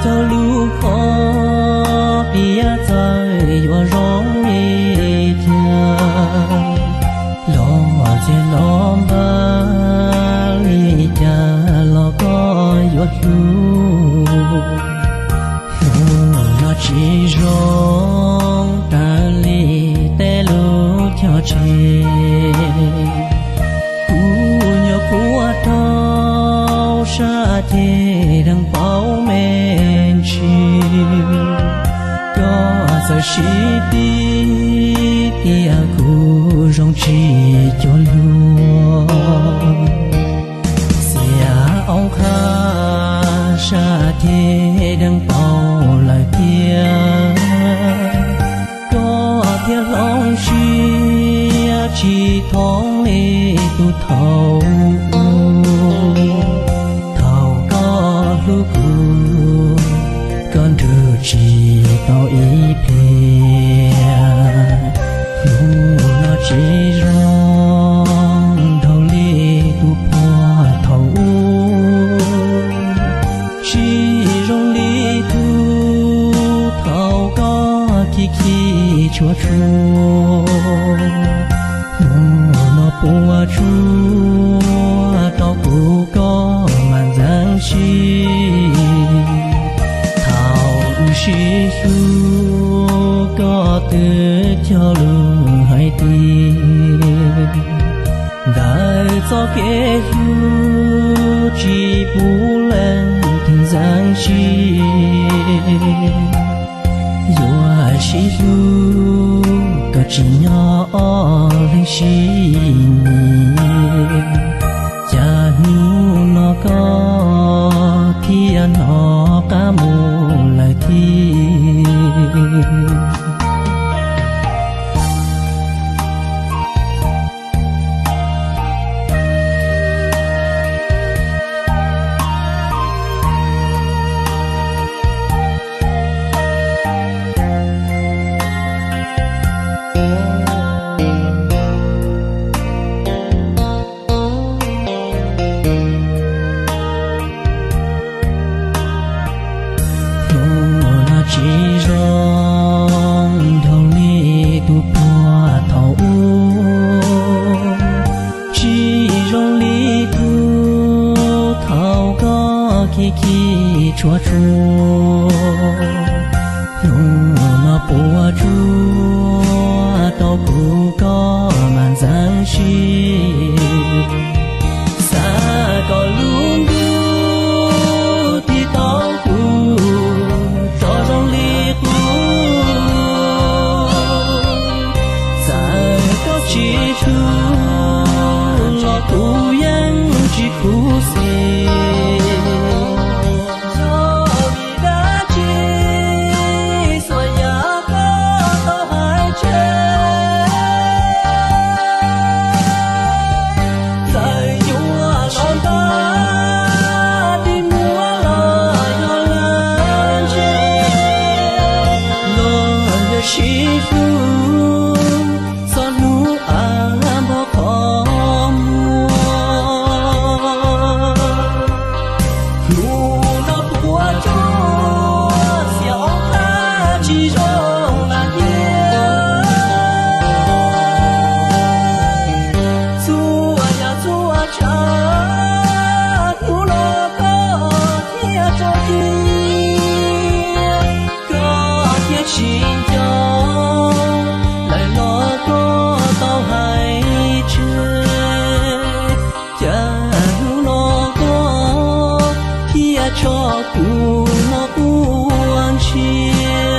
Txog lub hom tiav txawm yuav zoo li cas, los txias los npag li cas los koj yuav hlub. Hnub no tsis zoo raws li tej lub chaw tseg, kuv nyuam qhuav rau sab ceg deev paub me ntsis. Koj txawm sib tib tias kuv zoo tsis cuag luag, xiam oob qhab sab ceg deev paub lawm tiag. Koj thiaj hloov siab tsis thoob li tus thaum ub. Thaum koj hlub kuv, koj nrug tsis tau ib pliag. Hnub no tsis zoo nraug li tus puag thaum ub, tsis zoo li tus thaum koj khib khib tshua tshua. Hnub no puas tsuaj rau kuv koj mas ntxeev siab. Thaum wb sib hlub koj twb cog lus hais tias, ntawm txoj kev hlub tsis pub leej twg ntxeev siab. Yuav sib hlub koj tsis nyob ob leeg sib nyiam, cas hnub no koj thiaj hnov qab mus lawm thiab. Hnub no tsis zoo nraug li tus puag thaum ub, tsis zoo li tus thaum koj khib khib tshua tshua. Hnub no puas tsuaj rau kuv koj mas ntxeev siab. Xav kom lub ntuj tiv tauj kuv tso zoo li qub. Txawm koj tsis hlub los kuv yeej tsis khuv xim. Yog vim dab tsi xuas yam koj tau hais tseg? Txawm yuav los npaj dig muag los yog leej twg, los yuav sib hlub txog hnub av npog qhov muag. Hnub no puas tsuaj xiam ob qab tsis zoo lam tiag. Txhua yam txhua tsav hnub no koj thiaj tso kiag, koj thiaj tsis nco lawm los koj tau hais tseg. Cas hnub no koj thiaj tso kuv no quaj ntsia.